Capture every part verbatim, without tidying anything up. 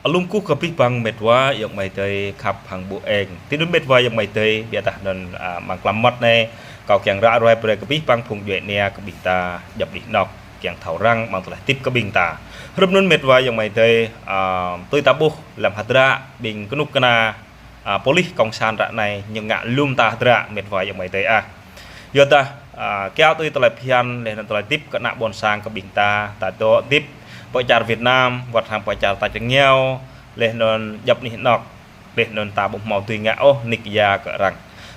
Alum kơkuh kơ abih bang met wa ayŏng amai adơi khăp hăng ƀu eng. Tui anŭn met wa ayŏng amai adơi, biă dah anŭn, a, mơ̆ng klăm mơmŏt anai, kâo kiăng ră ruai brơi kơ abih bang phung djuai ania kơ ƀing ta djŏp anih anŏk, kiăng thâo răng mơ̆ng tơlơi hơdip kơ ƀing ta. Hrup anŭn met wa ayŏng amai adơi, a, tui ta ƀuh lăm hơdră ƀing kơnuk kơna, a, polis kông sản ră anai ñu ngă lŏm ta hơdră met wa ayŏng amai adơi ah. Yua dah, a, kiăo tui tơlơi phiăn, laih anŭn tơlơi hơdip kơ ană ƀôn sang kơ ƀing ta, ta dŏ hơdip pơ čar Việt Nam, wơ̆t hăng pơ čar tač rơngiao, laih anŭn djŏp anih anŏk, laih anŭn ta ƀu hmâo tui ngă ôh nik ya kơ arăng.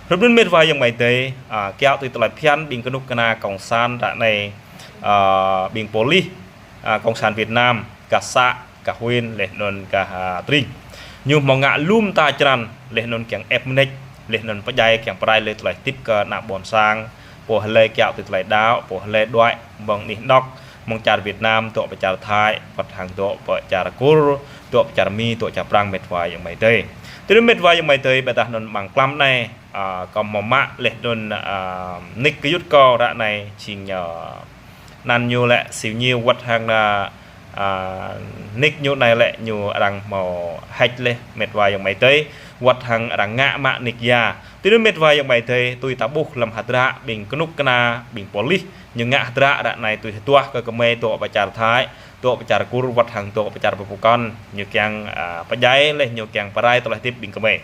Hrup anŭn met wa ayŏng amai adơi, a, kiăo tui tơlơi phiăn ƀing kơnuk kơna kông sản ră anai, a, ƀing polis, a, kông sản Việt Nam, gah să, gah huyện, laih anŭn gah, a, tring. Ñu hmâo ngă lŏm ta črăn, laih anŭn kiăng ĕp mơneč, laih anŭn pơdjai kiăng pơrai laih tơlơi hơdip kơ ană ƀôn sang, pô hlơi kiăo tui tơlơi đaŏ, pô hlơi đuaĭ mơ̆ng anih anŏk, mơ̆ng čar Việt Nam, dŏ pơ čar Thái, wơ̆t hăng dŏ pơ čar Kur, dŏ pơ čar Mi, dŏ čar Prang met wa ayŏng amai adơi. Tui anŭn met wa ayŏng amai adơi, biă dah anŭn mơ̆ng klăm anai, a, kâo hmâo mă laih anŭn, a, nik gơyut kâo ră anai, jing, a, anăn ñu lĕ Siu Nhiêu wơ̆t hăng, a, a, nik ñu anai lĕ ñu arăng hmâo hack laih met wa ayŏng amai adơi, wơ̆t hăng arăng ngă mă nik ya. Tui anŭn met wa ayŏng amai adơi, tui ta ƀuh lăm hơdră ƀing kơnuk kơna, ƀing polis, ñu ngă hơdră ră anai tui hơduah kơ gơmơi dŏ pơ čar Thái, dŏ pơ čar Kur wơ̆t hăng dŏ pơ čar pơpŭ kŏn, ñu kiăng, a, pơdjai laih ñu kiăng pơrai tơlơi hơdip ƀing gơmơi.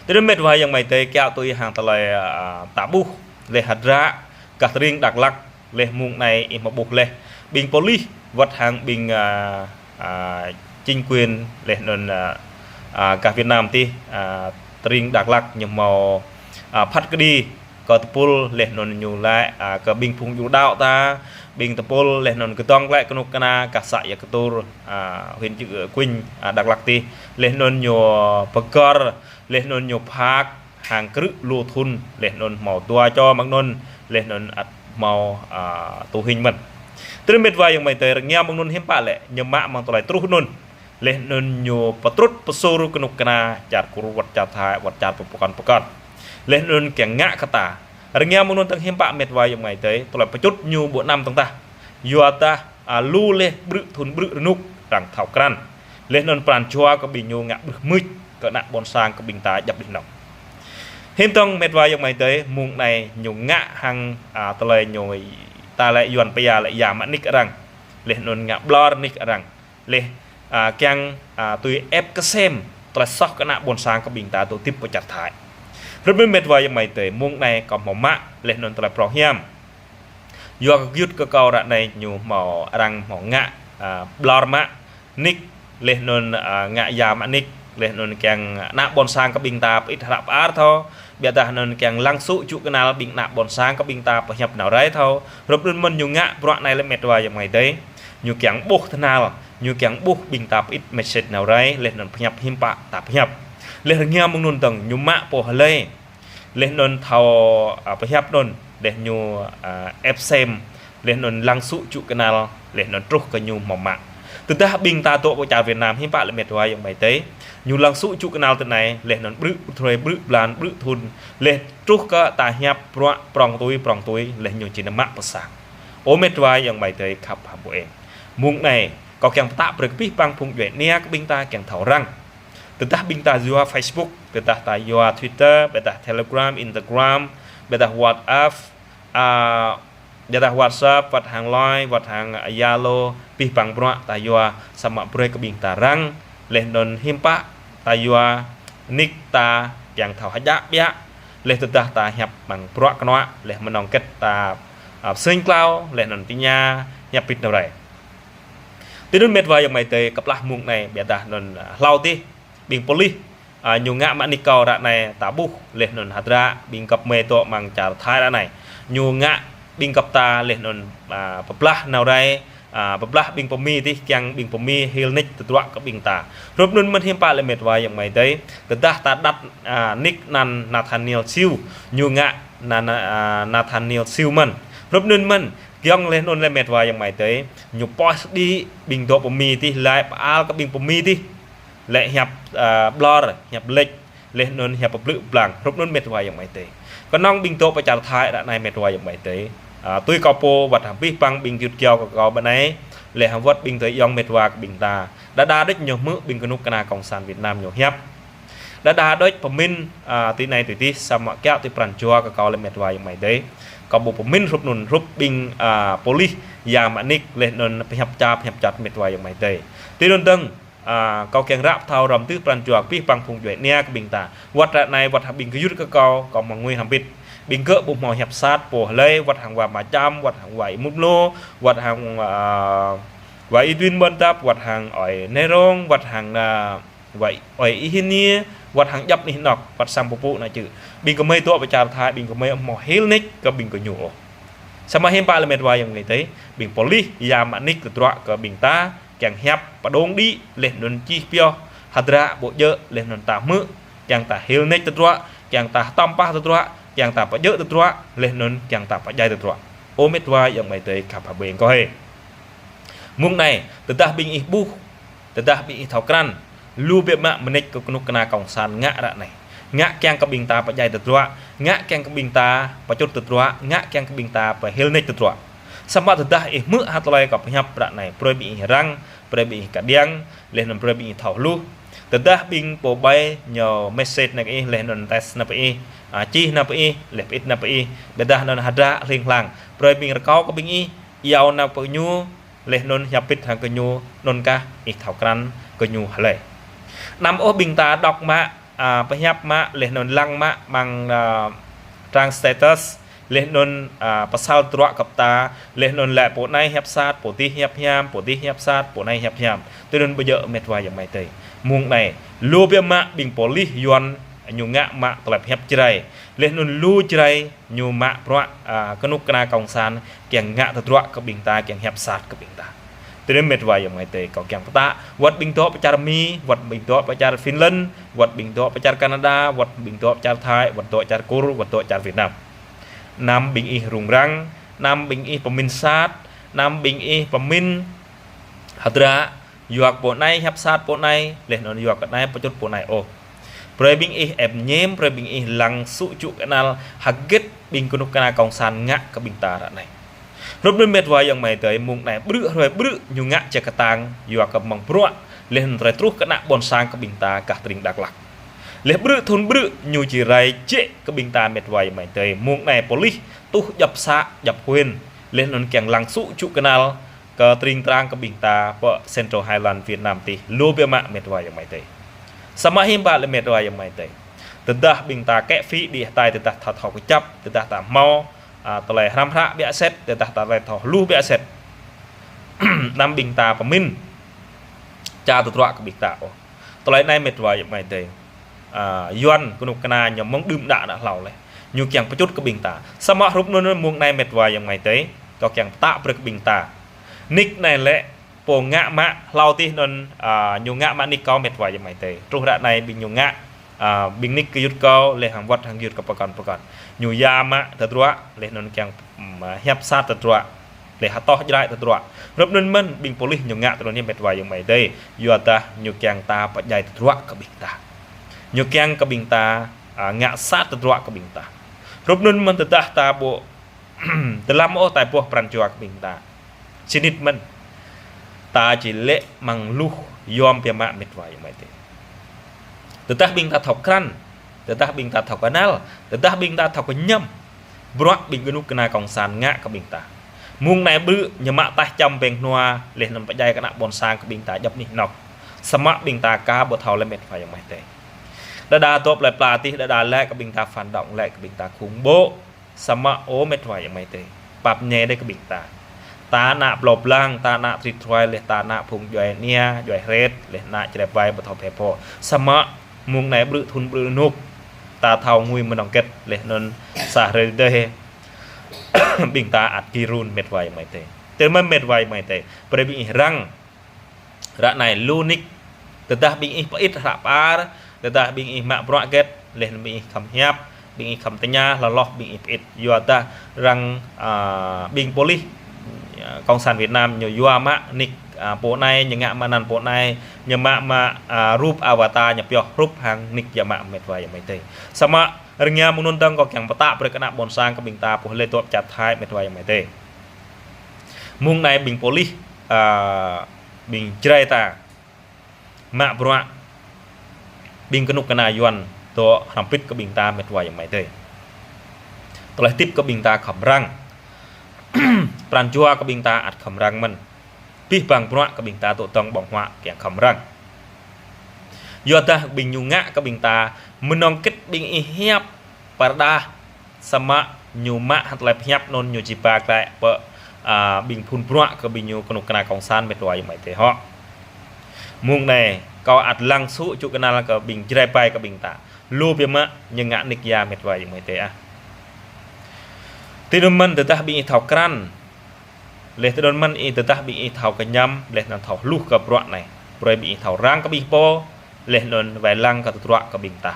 Tui anŭn met wa ayŏng amai adơi kiăo tui hăng tơlơi, a, ta ƀuh laih hơdră gah tring Dak Lak laih mơ̆ng anai ih hmâo ƀuh laih. Ƀing polis wơ̆t hăng ƀing, a, a, chính quyền laih anŭn, a, a, gah Việt Nam tih, a, tring Dak Lak ñu hmâo, a, phat kơđi kơ tơpul laih anŭn ñu lĕ, a, kơ ƀing phung djuai đaŏ ta, ƀing tơpul laih anŭn kơdŏng lĕ kơnuk kơna gah să Ia Kơtur, a, huyện Chư Kuin, a, Dak Lak tih. Laih anŭn ñu pơgăr, laih anŭn ñu phak hăng krư̆ lu thŭn, laih anŭn hmâo dua čô mơ̆ng anŭn, laih anŭn ăt hmâo, a, tŭ hing mơ̆n. Tui anŭn met wa ayŏng amai adơi, rơngiao mơ̆ng anŭn hiư̆m pă lĕ, ñu mă mơ̆ng tơlơi truh anŭn. Laih anŭn ñu pơtrŭt pơsur kơnuk kơna čar Kur wơ̆t čar Thái, wơ̆t čar pơpŭ kŏn pơkŏn kŏn. Laih anŭn kiăng ngă kơ ta. Rơngiao mơ̆ng anŭn tơ̆ng hiư̆m pă met wa ayŏng amai adơi, tơlơi pơčŭt ñu ƀu anăm tơ̆ng tah. Yua dah, a, lu laih brư̆ thŭn brư̆ rơnŭk arăng thâo krăn. Laih anŭn pran jua kơ ƀing ñu ngă brưh mưč kơ ană ƀôn sang kơ ƀing ta djŏp anih anŏk. Hiư̆m tơ̆ng met wa ayŏng amai adơi, mơ̆ng anai ñu ngă hăng, a, tơlơi ñu ta lĕ Yuan pơya lĕ ya mă nik arăng. Laih anŭn ngă ƀlŏr nik arăng. Laih, a, kiăng, a, tui ĕp kơsem tơlơi soh kơ ană ƀôn sang kơ ƀing ta dŏ hơdip pơ čar Thái. Hrup anŭn met wa ayŏng amai adơi, mơ̆ng anai kâo hmâo mă laih anŭn tơlơi prŏng hiam. Yua kơ gơyut kơ kâo ră anai ñu hmâo arăng hmâo ngă, a, ƀlŏr mă nik, laih anŭn, a, ngă ya mă nik, laih anŭn kiăng ană ƀôn sang kơ ƀing ta pơit hră pơar thâo, biă dah anŭn kiăng lăng sŭ čŭ kơnăl ƀing ană ƀôn sang kơ ƀing ta pơhiăp nao rai thâo. Hrup anŭn mơ̆n ñu ngă bruă anai lĕ met wa ayŏng amai adơi. Ñu kiăng ƀuh tơhnal, ñu kiăng ƀuh ƀing ta pơit message nao rai, laih anŭn pơhiăp hiư̆m pă ta pơhiăp. Laih rơngiao mơ̆ng anŭn tơ̆ng ñu mă pô hlơi. Laih anŭn thâo, a, pơhiăp anŭn, laih ñu, a, ĕp sem, laih anŭn lăng sŭ čŭ kơnăl, laih anŭn truh kơ ñu hmâo mă. Tơdah ƀing ta dŏ pơ čar Việt Nam hiư̆m pă lĕ met wa ayŏng amai adơi. Ñu lăng sŭ čŭ kơnăl tơ anai, laih anŭn brư̆ hrơi, brư̆ blan, brư̆ thŭn, laih truh kơ ta hiăp bruă prŏng tui, prŏng tui, laih ñu či nao mă pơ sang. Ơ met wa ayŏng amai adơi khăp hăng ƀu eng. Mơ̆ng anai, kâo kiăng pơtă brơi kơ abih bang phung djuai ania kơ ƀing ta kiăng thâo răng. Tơdah ƀing ta yua Facebook, tơdah ta yua Twitter, biă dah Telegram, Instagram, biă dah WhatsApp, a, biă dah WhatsApp, wơ̆t hăng Line, wơ̆t hăng Zalo, abih bang bruă ta yua samơ̆ brơi kơ ƀing ta răng, laih anŭn hiư̆m pă ta yua nik ta kiăng thâo hơjă biă, laih tơdah ta hiăp mơ̆ng bruă kơnuă, laih mơnơ̆ng hơget ta, a, pơsing klao, laih anŭn tơña, hiăp pit nao rai. Tui anŭn met wa ayŏng amai adơi, kơplah mơ̆ng anai, biă dah anŭn, a, hlâo tih, ƀing polis, a, ñu ngă mă nik kâo ră anai ta ƀuh, laih anŭn hơdră ƀing gơp mơi dŏ mơ̆ng čar Thái ră anai. Ñu ngă ƀing gơp ta laih anŭn, a, pơblah nao rai, a, pơblah ƀing pơmi tih kiăng ƀing pơmi hil nik tơdruă kơ ƀing ta. Hrup anŭn mơ̆n hiư̆m pă lĕ met wa ayŏng amai adơi. Tơdah ta đặt, a, nik anăn Nathaniel Siu, ñu ngă na, na, a, Nathaniel Siu mơ̆n. Hrup anŭn mơ̆n, giŏng laih anŭn lĕ met wa ayŏng amai adơi. Ñu pơih sơđi ƀing dŏ pơmi tih, laĭ pơal kơ ƀing pơmi tih. Lĕ hiăp, a, ƀlŏr, hiăp lĕč, laih anŭn hiăp pơblư̆ blang, hrup anŭn met wa ayŏng amai adơi. Kơnơ̆ng ƀing dŏ pơ čar Thái ră anai met wa ayŏng amai adơi. A, tui kâo pô wơ̆t hăng abih bang ƀing gơyut gơyâo kơ kâo ƀơi anai, laih hăng wơ̆t ƀing adơi ayŏng met wa kơ ƀing ta. Đơđa đôč ñu hmư̆ ƀing kơnuk kơna Cộng sản Việt Nam ñu hiăp. Đơđa đôč pơmĭn, a, tui anai tui adih, samơ̆ kiaŏ tui pran jua kơ kâo lĕ met wa ayŏng amai adơi. Kâo ƀu pơmĭn hrup anŭn hrup ƀing, a, polis, ia mă nik laih anŭn pơhiăp čar, pơhiăp čar met wa ayŏng amai adơi. Tui anŭn dơ̆ng, a, kâo kiăng ră pơthâo hrŏm tui pran jua abih bang phung djuai ania kơ ƀing ta. Wơ̆t ră anai, wơ̆t hăng ƀing gơyut kơ kâo, kâo mơ̆ng ngui hăng ƀĭt. Ƀing gơ̆ ƀu hmâo hiăp sat pô hlơi, wơ̆t hăng wa Mă Čăm, wơ̆t hăng wa Y Mut Mlô, wơ̆t hăng, a, wa Y Duen Ƀuôn Dap, wơ̆t hăng ơi Nai Rong, wơ̆t hăng, a, wa ơi Y Hin Niê, wơ̆t hăng djŏp anih anŏ, wơ̆t sang pơpŭ ană čư̆. Ƀing gơmơi dŏ pơ čar Thái, ƀing gơmơi ƀu hmâo hil nik kơ ƀing gơñu ôh. Samơ̆ hiư̆m pă lĕ met wa ayŏng amai adơi, ƀing polis ia mă nik tơdruă kơ ƀing ta, kiăng hiăp pơdŏng đĭ, laih anŭn čih pioh, hơdră ƀu djơ̆, laih anŭn ta hmư̆, kiăng ta hil nik tơdruă, kiăng ta hơtŏm pah tơdruă, kiăng ta pơdjơ̆ tơdruă, laih anŭn kiăng ta pơdjai tơdruă. Ơ met wa ayŏng amai adơi khăp hơbơi kâo hơi. Mơ̆ng anai, tơdah ƀing ih ƀuh, tơdah ƀing ih thâo krăn, lu biă mă mơneč kơ kơnuk kơna Cộng sản ngă ră anai. Ngă kiăng kơ ƀing ta pơdjai tơdruă, ngă kiăng kơ ƀing ta pơčŭt tơdruă, ngă kiăng kơ ƀing ta pơhil nik tơdruă. Samơ̆ tơdah ih hmư̆ hă tơlơi kâo pơhiăp ră anai, brơi ƀing ih răng, brơi ƀing ih kơđiăng, laih anŭn brơi ƀing ih thâo hluh. Tơdah ƀing pô ƀai ñu message nao kơ ih, laih anŭn text nao pơ ih, a, čih nao pơ ih, laih pơit nao pơ ih, ƀiădah anŭn hơdră hling hlang, brơi ƀing rơkâo kơ ƀing ih, iâu nao pơ ñu, laih anŭn hiăp pit hăng gơñu, anŭn kah ih thâo krăn gơñu hlơi. Anăm ôh ƀing ta dŏ mă, a, pơhiăp mă, laih anŭn lăng mă, mơ̆ng, a, trang status, laih anŭn, a, pơsăl tơdruă kơ ta, laih anŭn lĕ pô anai hiăp sat, pô adih hiăp hiam, pô adih hiăp sat, pô anai hiăp hiam. Tui anŭn ƀu djơ̆ met wa ayŏng amai adơi. Mơ̆ng anai, lu biă mă ƀing polis Yuan ñu ngă mă tơlơi pơhiăp Jrai. Laih anŭn lu Jrai ñu mă bruă, a, kơnuk kơna Cộng sản, kiăng ngă tơdruă kơ ƀing ta, kiăng hiăp sat kơ ƀing ta. Tui anŭn met wa ayŏng amai adơi, kâo kiăng pơtă, wơ̆t ƀing dŏ pơ čar Mi, wơ̆t ƀing dŏ pơ čar Finland, wơ̆t ƀing dŏ pơ čar Canada, wơ̆t ƀing dŏ pơ čar Thái, wơ̆t dŏ čar Kur, wơ̆t dŏ čar Việt Nam. Anăm ƀing ih rŭng răng, anăm ƀing ih pơmĭn sat, anăm ƀing ih pơmĭn hơdră, yua kơ pô anai hiăp sat pô anai, laih anŭn yua kơ anai pơčŭt pô anai ôh. Brơi ƀing ih ĕp ñem, brơi ƀing ih lăng sŭ čŭ kơnăl hơget ƀing kơnuk kơna Cộng sản ngă kơ ƀing ta ră anai. Hrup anŭn met wa ayŏng amai adơi, mơ̆ng anai ƀrư̆ hrơi ƀrư̆ ñu ngă čĕ kơtang, yua kơ mơ̆ng bruă, laih anŭn tơlơi truh kơ ană ƀôn sang kơ ƀing ta gah tơring Dak Lak. Laih ƀrư̆ thŭn ƀrư̆ ñu či rai jĕ kơ ƀing ta met wa ayŏng amai adơi, mơ̆ng anai polis tuh djŏp să, djŏp huyện, laih anŭn kiăng lăng sŭ čŭ kơnăl, kơ tơring trang kơ ƀing ta pơ Central Highland Việt Nam adih, lu biă mă met wa ayŏng amai adơi. Samơ̆ hiư̆m pă lĕ met wa ayŏng amai adơi. Tơdah ƀing ta kĕ phi đĭ hơtai tơdah ta thâo kơjăp, tơdah ta hmâo, a, tơlơi hrăm hră biă sĕt, tơdah ta tơlơi thâo hluh biă sĕt. Anăm ƀing ta pơmĭn čar tơdruă kơ ƀing ta ôh. Tơlơi anai met wa ayŏng amai adơi. A, Yuan kơnuk kơna ñu mơ̆ng đưm đă đă hlâo laih. Ñu kiăng pơčŭt kơ ƀing ta. Samơ̆ hrup anŭn mơ̆ng anai met wa ayŏng amai adơi. Kâo kiăng pơtă brơi kơ ƀing ta. Nik anai lĕ pô ngă mă hlâo adih anŭn, a, ñu ngă mă nik kâo met wa ayŏng amai adơi. Truh ră anai ƀing ñu ngă, a, ƀing nik gơyut kâo laih hăng wơ̆t hăng gơyut kâo pơkŏn pơkŏn. Ñu ia mă tơdruă laih anŭn kiăng, ưm, hiăp sat tơdruă. Laih hơtŏh Jrai tơdruă. Hrup anŭn mơ̆n ƀing polis ñu ngă tui anŭn met wa ayŏng amai adơi. Yua dah ñu kiăng ta pơdjai tơdruă kơ ƀing ta. Ñu kiăng kơ ƀing ta, a, ngă sat tơdruă kơ ƀing ta. Hrup anŭn mơ̆n tơdah ta ƀu tơlăm ôh tai boh pran jua kơ ƀing ta. Sĭt nik mơ̆n. Ta či lĕ mơ̆ng luh yom biă mă met wa ayŏng amai adơi. Tơdah ƀing ta thâo krăn, tơdah ƀing ta thâo kơnăl, tơdah ƀing ta thâo kơñăm bruă ƀing kơnuk kơna Cộng sản ngă kơ ƀing ta. Mơ̆ng anai ƀrư̆ ñu mă taih čăm ƀing hnua, laih anŭn pơdjai kơ ană ƀôn sang kơ ƀing ta djŏp anih anŏ. Samơ̆ ƀing ta aka ƀu thâo lĕ met wa ayŏng amai adơi. Đơđa dŏ plơi pla adih, đơđa laĭ kơ ƀing ta phản động, laĭ kơ ƀing ta khủng bố. Samơ̆ ơ met wa ayŏng amai adơi. Pap ñe đơi kơ ƀing ta. Ta ană plơi pla, ta ană trit trai laih, ta ană phung djuai ania, djuai hret, laih ană črep wai ƀu thâo phe pô. Samơ̆ mơ̆ng anai ƀrư̆ thŭn ƀrư̆ rơnŭk. Ta thâo ngui mơnơ̆ng hơget, laih anŭn sa hrơi tơdơi. Ƀing ta ăt gir run met wa ayŏng amai adơi. Tơl mơ̆n met wa ayŏng amai adơi. Brơi ƀing ih răng. Ră anai lu nik, tơdah ƀing ih pơit hră pơar, tơdah ƀing ih mă bruă hơget, laih anŭn ƀing ih khŏm hiăp, ƀing ih khŏm tơña, hloh hloh ƀing ih pơit. Yua dah răng, a, ƀing polis, a, Cộng sản Việt Nam ñu yua mă nik, a, pô anai, ñu ngă mă anăn pô anai, ñu mă mă, a, rup avatar ñu pioh hrup hăng nik ia mă met wa ayŏng amai adơi. Samơ̆ Rơngiă mơ̆ng anŭn dơ̆ng kâo kiăng pơtă brơi kơ ană ƀôn sang kơ ƀing ta pô lĕ dŏ pơ čar Thái mĕt wa ayŏng amai adơi. Mơ̆ng anai ƀing polis, a, ƀing Jrai ta mă bruă ƀing kơnuk kơna Yuan dŏ hrŏm hơbĭt kơ ƀing ta mĕt wa ayŏng amai adơi. Tơlơi hơdip kơ ƀing ta khŏm răng. Pran jua kơ ƀing ta ăt khŏm răng mơ̆n. Abih bang bruă kơ ƀing ta dŏ dơ̆ng ƀơ̆ng huă kiăng khŏm răng. Yua dah ƀing ñu ngă kơ ƀing ta, mơnơ̆ng hơget ƀing ih hiăp pơrơđah, samơ̆ ñu mă hăng tơlơi pơhiăp anŭn ñu či ba glaĭ pơ, a, ƀing phun bruă kơ ƀing ñu kơnuk kơna kông san mĕt wa ayŏng amai adơi hŏ. Mơ̆ng anai, kâo ăt lăng sŭ čŭ kơnăl kơ ƀing Jrai ƀai kơ ƀing ta. Lu biă mă ñu ngă nik yă mĕt wa ayŏng amai adơi ah. Tui anŭn mơ̆n tơdah ƀing ih thâo krăn, laih tui anŭn mơ̆n ih tơdah ƀing ih thâo kơñăm, laih anŭn thâo hluh kơ bruă anai. Brơi ƀing ih thâo răng kơ ƀing pô, laih anŭn wai lăng kơ tơdruă kơ ƀing ta.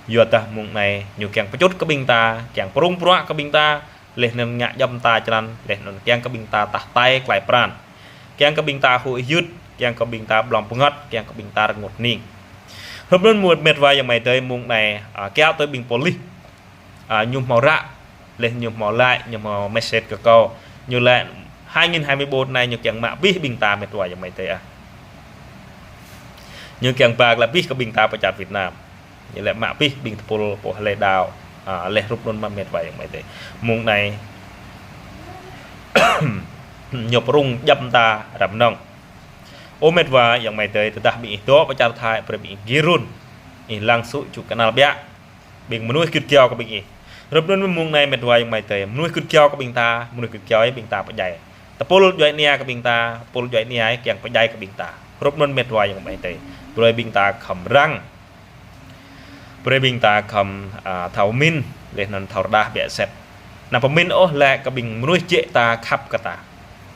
Yua dah mơ̆ng anai ñu kiăng pơčŭt kơ ƀing ta, kiăng pơrŭng bruă kơ ƀing ta, laih anŭn ngă djŏp mơta črăn, laih anŭn kiăng kơ ƀing ta tah hơtai klaih pran. Kiăng kơ ƀing ta huĭ hyưt, kiăng kơ ƀing ta blŏng pơngăt, kiăng kơ ƀing ta rơngot hning. Hrup anŭn mơ̆n mĕt wa ayŏng amai adơi mơ̆ng anai, a, kiaŏ tui ƀing polis. A, ñu hmâo ră, laih ñu hmâo laĭ, ñu hmâo message kơ kâo. Ñu laĭ hai nghìn hai mươi bốn anai ñu kiăng mă abih ƀing ta mĕt wa ayŏng amai adơi ah. Ñu kiăng ba glaĭ abih kơ ƀing ta pơ čar Việt Nam. Ñu laĭ mă abih ƀing tơpul pô hlơi đaŏ, a, laih hrup anŭn mơ̆n mĕt wa ayŏng amai adơi. Mơ̆ng anai ñu pơrŭng djŏp mơta răm nong. Ơ mĕt wa ayŏng amai adơi, tơdah ƀing ih dŏ pơ čar Thái, brơi ƀing ih gir run. Ih lăng sŭ čŭ kơnăl biă. Ƀing mơnuih git kiaŏ kơ ƀing ih. Hrup anŭn mơ̆ng anai mĕt wa ayŏng amai adơi. Mơnuih git kiaŏ kơ ƀing ta, mơnuih git kiaŏ ih ƀing ta pơdjai. Tơpul djuai ania kơ ƀing ta, tơpul djuai ania ih kiăng pơdjai kơ ƀing ta. Hrup anŭn mĕt wa ayŏng amai adơi. Brơi ƀing ta khŏm răng. Brơi ƀing ta khŏm, a, thâo min, laih anŭn thâo rơđah biă sĕt. Anăm pơmin ôh lĕ kơ ƀing mơnuih jĕ ta khăp kơ ta.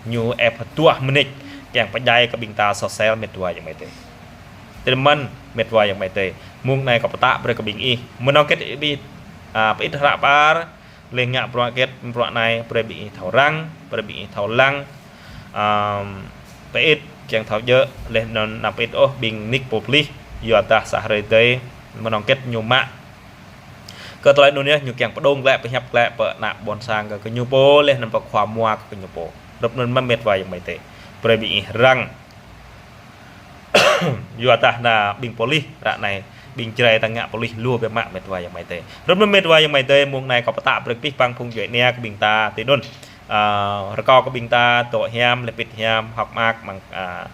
Ñu ĕp hơduah mơnit, kiăng pơdjai kơ ƀing ta soh sel mĕt wa ayŏng amai adơi. Tui anŭn mơ̆n mĕt wa ayŏng amai adơi. Mơ̆ng anai kâo pơtă brơi kơ ƀing ih. Mơnơ̆ng hơget ƀing ih, a, pơit hră pơar, laih ngă bruă hơget, bruă anai, brơi ƀing ih thâo răng, brơi ƀing ih thâo lăng, a, pơit kiăng thâo djơ̆, laih anŭn anăm pơit ôh ƀing nik pô polis, yua dah sa hrơi tơi, mơnơ̆ng hơget ñu mă. Kơ tơlơi anŭn yơh, ñu kiăng pơdŏng glaĭ, pơhiăp glaĭ, pơ ană ƀôn sang kơ, kơ ñu pô, laih anŭn pơ khua mua kơ, kơ ñu pô. Hrup anŭn mơ̆n mĕt wa ayŏng amai adơi. Brơi ƀing ih răng. Yua dah ană ƀing polis ră anai, ƀing Jrai ta ngă polis lu biă mă mĕt wa ayŏng amai adơi. Hrup anŭn mĕt wa ayŏng amai adơi, mơ̆ng anai kâo pơtă brơi abih bang phung djuai ania kơ ƀing ta tui anŭn. A, rơkâo kơ ƀing ta dŏ hiam, laih pĭt hiam, hơ̆k mơak, mơ̆ng, a,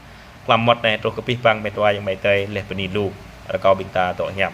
klăm mơmŏt anai truh kơ abih bang mĕt wa ayŏng amai adơi, laih bơni lu. Rơkâo ƀing ta dŏ hiam.